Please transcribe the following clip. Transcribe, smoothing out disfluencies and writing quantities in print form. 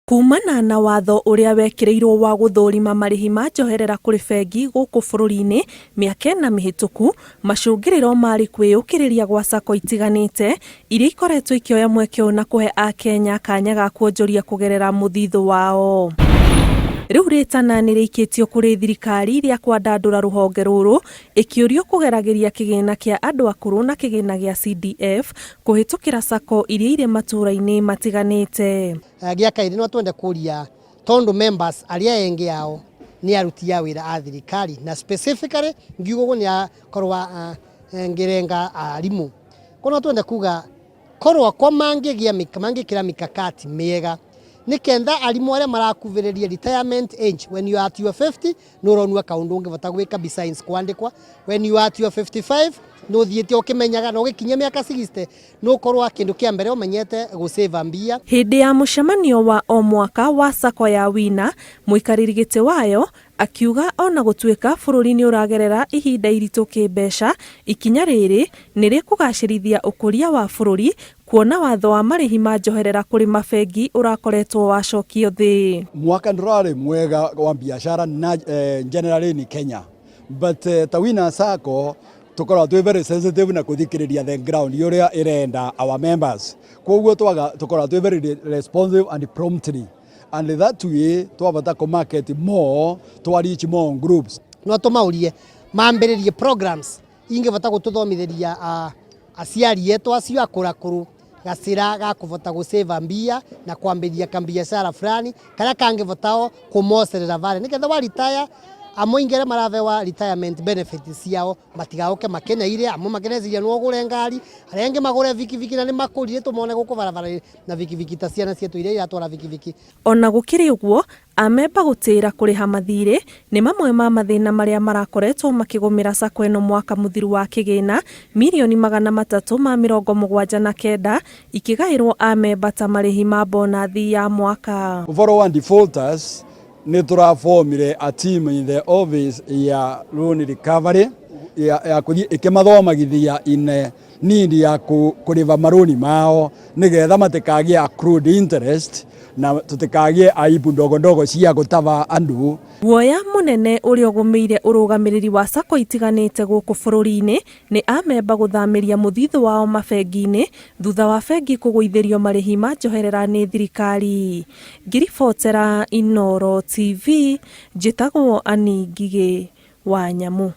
Kumana na watho ũrĩa wekĩrĩirwo wa gũthũrima marĩhi ma njoherera kũrĩ bengi gũkũ bũrũri-inĩ mĩaka ĩna mĩhĩtũku, macũngĩrĩro marĩ kwĩyũkĩrĩria gwa sacco itiganĩte iria ikoretwo ikĩoya mweke ũyũ na kũhe akenya kanya ga kuonjoria kũgerera mũthithũ wao. Rĩu rĩtana nĩrĩikĩtio kũrĩ thirikari rĩa kwandandũra rũhonge rũrũ ĩkĩũrio kũgeragĩria kĩgĩna kĩa andũ akũrũ na kĩgĩna gĩa CDF kũhĩtũkĩra sacco iria irĩ matũra-inĩ matiganĩte. Gĩa kaĩrĩ no twende kũria tondu members aria engi ao ni aruti a wira a thirikari na specifically ngiuga uguo ni akorwa ngirenga arimu ko no twende kuga korwa kwa mangigia mangikira mikakati miega ni kenda arimu aria marakuviriria retirement age. When you are at your 50, nuronua kaundu ungivota gwika besides kwandikwa. When you are at your 55, nuthiite ukimenyaga na ugikinyia miaka 60, nukorwa kindu kia mbere umenyete gusave mbia. Hĩndĩ ya mũcemanio wa o mwaka wa sacco ya Wina, mũikarĩri gĩtĩ wayo akiuga ona gũtuĩka bũrũri nĩ ũragerera ihinda iritũ kĩmbeca, ikinya rĩrĩ nĩ rĩkũgacĩrithia ũkũria wa bũrũri kuona watho wa marĩhi ma njoherera kũrĩ mabengi ũrakoretwo wacokio thĩ. Mwaka ndurari mwega wa biashara na generally ni Kenya, but ta Wina Sacco tukoragwo twi very sensitive na kuthikiriria the ground uria irenda our members. Koguo twaga tukoragwo twi very responsive and promptly, and that way twabata ku market more, twa reach more groups. No tumaurie mambiririe programs ingivota gututhomithiria aciari etu acio akurakuru gacira ga kuvota gusave mbia na kwambiria kambiacara fulani karia kangivotao kumocerera vale niketha wa retire. Amwe ingi aria maravewa retirement benefit ciao matigauke makeneire, amwe makeneciria no gure ngari, aria angi magure vikiviki na ni makurire tumone guku barabara na vikiviki ta ciana cietu iria iratwara vikiviki. Ona gũkĩrĩ ũguo, amemba gũtĩĩra kũrĩha mathirĩ nĩ mamwe ma mathĩna marĩa marakoretwo makĩgũmĩra sacco ĩno. Mwaka mũthiru wa kĩgĩna, 379,000 ikĩgaĩrwo amemba ta marĩhi ma bonathi ya mwaka. Ũhoro wa defaulters, nĩ tũraformire a team in the office ya loan recovery ya kũthiĩ ĩkĩmathomagithia in need ya kũrĩva marũni mao nĩgetha matikagie accrued interest na tutikagie aibu ndogo ndogo cia gũtaba andũ. Guoya mũnene ũrĩa ũgũmĩire ũrũgamĩrĩri wa sacco itiganĩte gũkũ bũrũri-inĩ nĩ amemba gũthamĩria mũthithũ wao mabengi-inĩ thutha wa bengi kũgũithĩrio marĩhi ma njoherera nĩ thirikari. Ngĩribotera Inooro TV, njĩtagwo Ani Ngigĩ wa Nyamu.